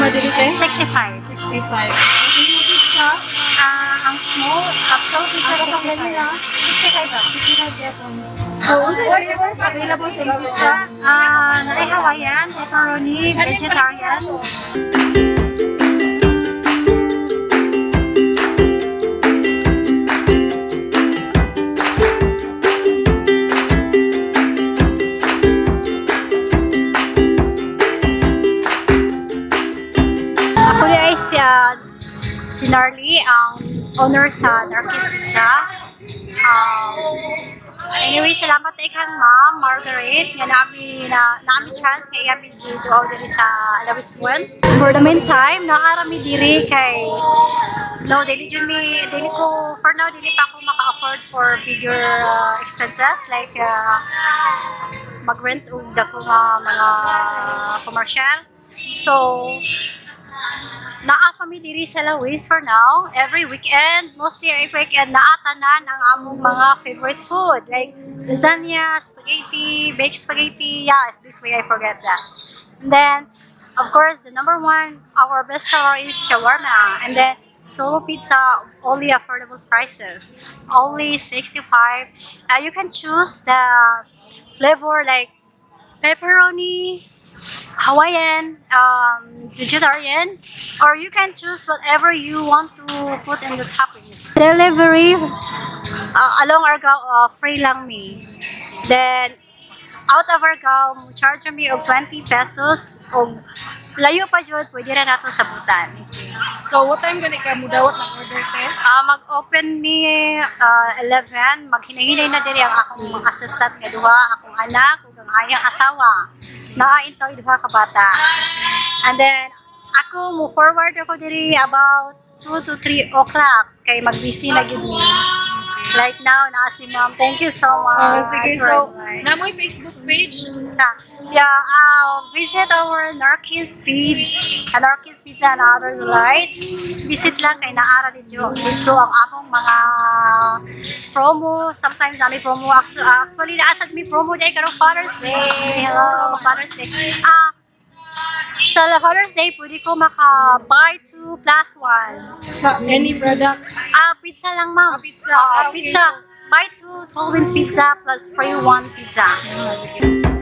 ba dili te? 65. 65. Ang inyong pizza? Ah, ang small, actual pizza, Ang kapag 65. 65 lang. 65 gyapon. So, unsay flavors available sa inyong pizza? Ah, naay Hawaiian, pepperoni, vegetarian. Ako ni ay si Narly, ang owner sa Narkis Pizza. Anyway, salamat kay kang Ma'am Margaret nga naami chance nga iyami dito diri sa Lawis Point. For the meantime, naarami diri kay no dili jud mi dili ko for now dili pa ako maka-afford for bigger expenses like mag-rent og dako nga mga commercial. So, naa kami diri sa Lawis for now. Every weekend, mostly every weekend, naatanan ang among mga favorite food. Like lasagna, spaghetti, baked spaghetti. Yeah, it's this way I forget that. And then, of course, the number one, our best seller is shawarma. And then, solo pizza, only affordable prices. Only 65. You can choose the flavor like pepperoni, Hawaiian, vegetarian, or you can choose whatever you want to put in the toppings. Delivery, along Argao, free lang mi. Then, out of Argao, mo charge mi og 20 pesos. Og layo pa jud, pwede ra nato sabutan. So, what time gani ka mudawat mag-order te? Ah, mag-open mi 11, maghinahinay na diri ang akong mga assistant nga duha, akong anak ug ang ayang asawa. Naa intoy duha ka bata. And then ako mo forward ako diri about 2 to 3 o'clock kay mag-busy na gyud mi. Like now naa si Ma'am. Thank you so much. Ah, sige, for so, advice. namoy Facebook page. Yeah, visit our Narkis feeds, Narkis Pizza and other delights. Visit lang kay naara dito, dito ang among mga promo. Sometimes nami promo. Actually, naasad mi promo day karong Father's Day. Hello, Father's Day. Ah, sa Father's Day, pwede ko maka buy 2 plus 1. Sa any product. Ah, pizza lang, ma'am. Ah, pizza. Oo, Ah, okay. pizza. Buy 2 12-inch pizza plus free 1 pizza. Ah, sige.